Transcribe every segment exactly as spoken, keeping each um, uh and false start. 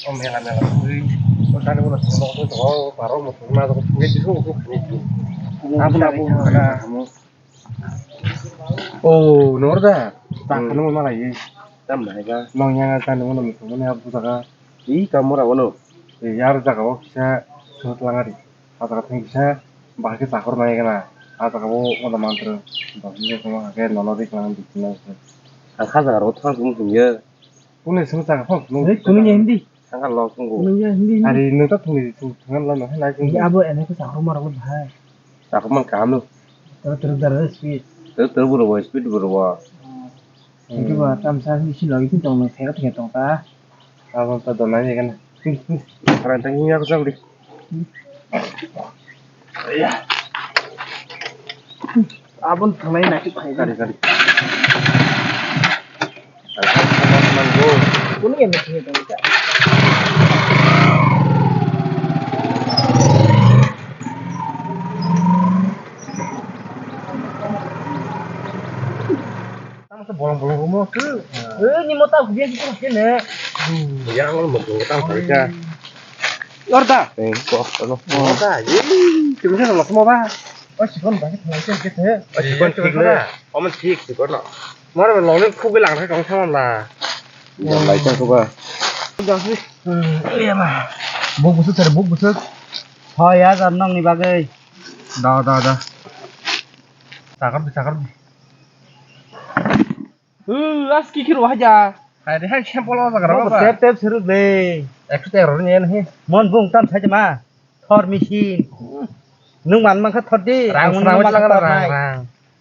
O mela mela twi. O tani bono thwngno twi tongo, o baro mo thwngna jago thwngwi twi thwngwi thwngwi thwngwi. Abo na bo na. O nor da. Ta khano ma lai. Tam nai ga. Nong yang ta nong no mi thwngmani abo jaga. I kamora bono. Yar jaga o kisa thwngtlangari. Ah jaga thang kisa bahai khe chakor nai gana. Ah jaga o wngma mantra. Bahai khe tongma hake nono ri klang di klang. Ang kha jaga ro thang thung thung ye. Kuni sung jaga phang thung. Hei, kuni ye hindi. Thang lo thung go. Kuni ye hindi. Ari nung ta thung di thung thang lo no hai lai thung. Abo ene ko chakor mara ko bahai. Chakor man kam lo. Tero tero dara speed. Tero tero buro bo speed buro bo. Hwnkhe ba tamsa hwnwi sino iphun tong nang thaiga thaiga tong ta. Abo ta dona ye gana. Rang tang ya ko jang di. Abon thangnai na ki phai gari gari. Kunu ya na thaiga tong ta. Tamo se bolong bolong rumo ke. Eh, ni mota hudia gitu ke ne. Yang lo mo tang kali ka. Orda. Eh, ko ano. Mota ye. Kimi se lo mo ba. Oh, sikon ba ke thang ke ke. Oh, sikon thik le. Omen thik sikon lo. Mora lo ne khu ke lang ka kong thang la. Yang lai tang ko ba. Iya ma. Buk busuk sir buk busuk. Hoy ya jar nong ni bagai. Da da da. Sakar di sakar di. Uh, as ki kiro haja. Hai de hai sample o jaga ro ba. Tep tep suru de. Ekso tero ni en he. Mon bung tam sai ma. Thor machine. Nung man man kha thor di. Rang sna lang rang rang.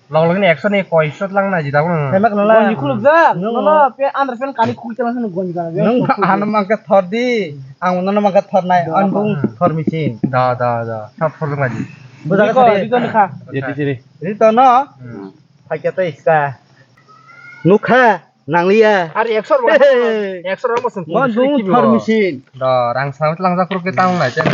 Log log ni ekso ni koi shot lang na ji da. Hemak nala. Gonji khuluk ja. Nono pe under fan kani khul tela sunu gonji kana. Nung ano man kha thor di. Ang nono man kha thor nai. An bung thor machine. Da da da. Sab thor na ji. Buja ka di ko ni kha. Ye ti siri. Ri to no. Phaikya tei ska. Nukha, nangliya. Ari ekso rok. Ekso rok mo sung. Mon bung thor machine. Do, rang sam tlang jak rok ke tang nai chen.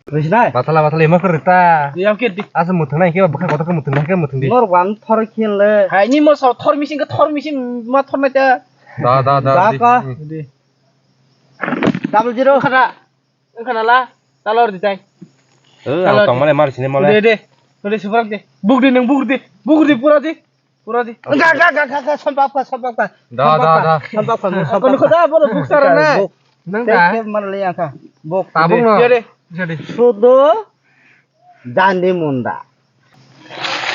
Rijnai. Bathala bathala ema kor ta. Yam ke di. Asa muthung nai ke bukha kotor ke muthung nai ke muthung di. Nor wan thor khin le. Hai ni mo so thor machine ke thor machine ma thor nai ta. Da da da. Da ka. Double zero. Khada. Wngkha nala, talor di tai. Eh, talor di. Tongmale mar sini male. De, de. Node suprak de. Buk di nung buk di. Buk di pura di. Pura di. Ga ga ga ga ga sompap ka sompap ka. Da da da. Sompap ka. Kono khoda bono buk sara na. Nang da. Tek mar le yang ka. Buk. Tabung no. De de. Sudo. Jandi munda.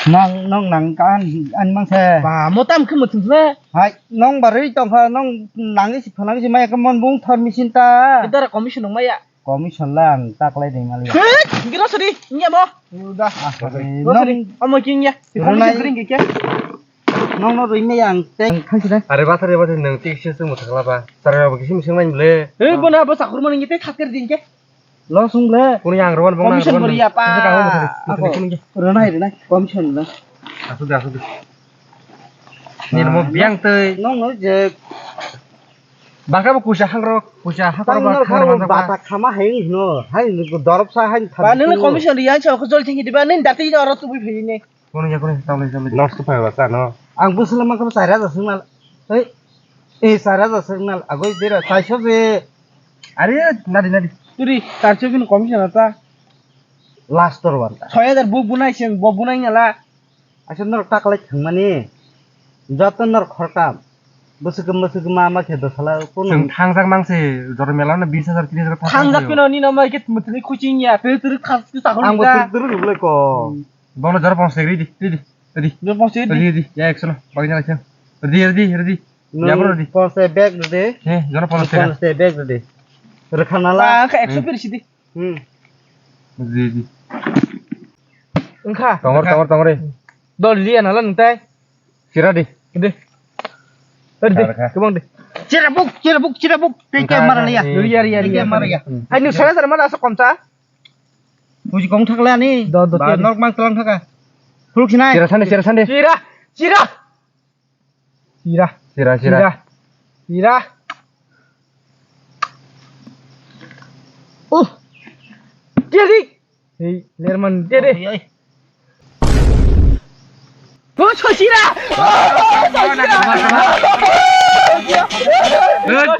Nang nong nang kan an mang se. Ba motam khe muthung le. Hai nong barui tong kha nong nang isi phanang isi maya khe mon bung thor machine ta. Idara commission nong maya. Commission la ang taklai dei mali. Hei, giro sari, ngiya mo. Udah. Giro sari. Omo king ya. Commission kring ke. Nong no rui maya ang teng khan sida. Are ba thare ba nang tik se se muthung la ba. Tare ba kisi muthung nai le. Hei bona bo sakur mani te khater din ke. Lo sung le. Kuni yang rowan bong. Commission bori apa? Ako. Renai renai commission na. Asu de asu de. Ni mo biang tei. Nong no je. Baka bo kusa hang rok, kusa hak rok. Tang no bata khama hai no, hai dorop sa hai. Ba nang commission riyan sa ko jol thingi diba nang dati oro tu bui phini. Kono ya kono tawle tawle. Loss to phaiba ta no. Ang bwswla mangkha bo char hajar swngnal. Hei. Eh char hajar swngnal agoi dera taiso je. Are nadi nadi. Turi tarcho bini commission ta. Last tor wan ta. Soi hajar bo bunai seng bo bunai ngala. Asa norok taklai thangmani. Joto norok khorkam. Bwswkam bwswkam ma ma khe dosala kono. Chwng thangjak mangse jora mela no bis hajar tris hajar thangjak pino ni no ma khe mutri kuching ya. Turi turi khas ki sakol. Ang bo turi turi rublai ko. Bono jora ponsek ridi, ridi, ridi. Jora ponsek ridi. Ridi, ridi. Ya, ekso no. Bagina ekso. Ridi, ridi, ridi. Ya, bro, ridi. Ponsek bag ridi. Eh, jora ponsek. Ponsek bag ridi. Rekhana la. Ba, ka ekso pir sidi. Hmm. Ridi, ridi. Engkha. Tongor, tongor, tongor, eh. Dol liya nala nungtai. Sira di. Di. Di. Kebang di. Sira buk, sira buk, sira buk. Teke mara liya. Liya, liya, liya. Hai, nu saya sana mana asal komsa? Puji kong thak le ani. Do, do, ba, do. Nok mang tlang thaka. Khuluk sinai. Sira sande, sira sande. Sira, sira. Sira. Sira, sira. Sira. Sira. Oh. Jadi. Hei, lerman dia deh. Oi, oi. Oh, so sira. Oh, so sira.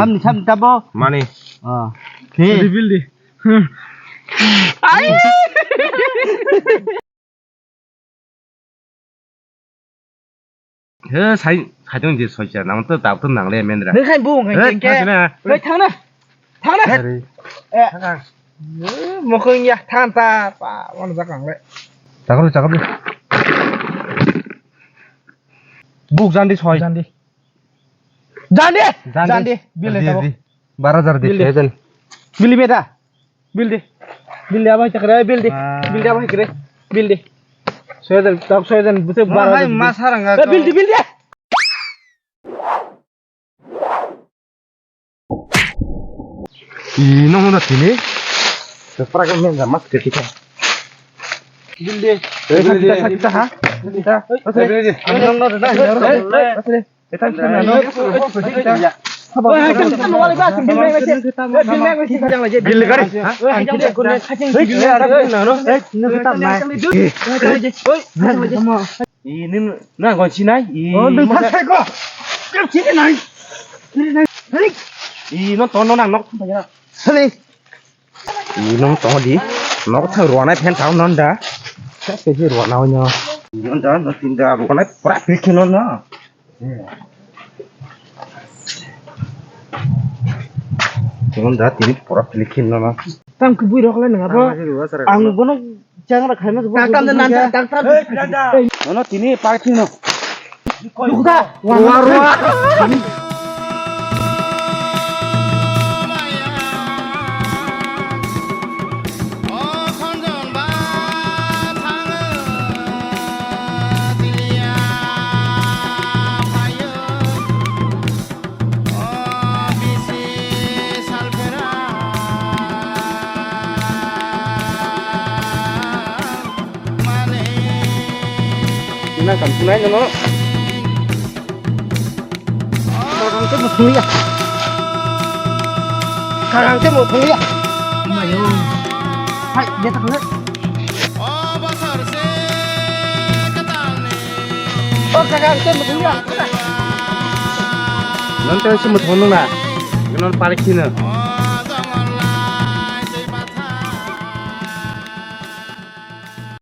Samni, samni tabo. Mani. Ah. He. Reveal di. Ai. He, sai, sai tong je soicha, nang to tap to nang le mendra. Nang khai bu ngai. He, keng ke. Thang na. Hei, thang na. Thang na. Sorry. Eh. Thang na. Eh, mokong ya, thang ta, pa, wan jak nang le. Chakar, chakar. Buk jandi soi. Jandi. Jandi. Jandi. Jandi. Bil de tabo. Bil de. Bil de. Bil de meda. Bil de. Bil de, abo hai chakre, bil de. Ah. Bil de, abo hai kre. Bil de. Soya jan, tak soya jan, buse bara hai jan. Mas harang. Eh, bil de, bil de. Ih, nong na tini. Te prak men ja mas kritika. Bil de. Eh, bil de. Kita, kita, ha? Kita. Eh, bil de. Nong na, nong na. Eh, eh. Bil gari. Ih, nini na gon sinai. Ih, no tono nang nok thumpa ya. Ih, nong tongo di. Nok thang ruanai phen thang non da. Sa ke ji ruana onyo. Non da, no tin da ruanai pura phe khe non na. Non da tini pura phe khe non na. Tam ke bui rok le nang abo. Ang bono Chang ra khaima. Tang tam de nan tang tam. Hey, Pilanda. Nono tini parking no. Dukda. Warwa. Ina kam sunai nono. Karang te mo thangya. Karang te mo thangya. Mayo. Hai, dia tak kena. Oh, kakak, itu betul ya? Nonton semut honung na. Non parking na.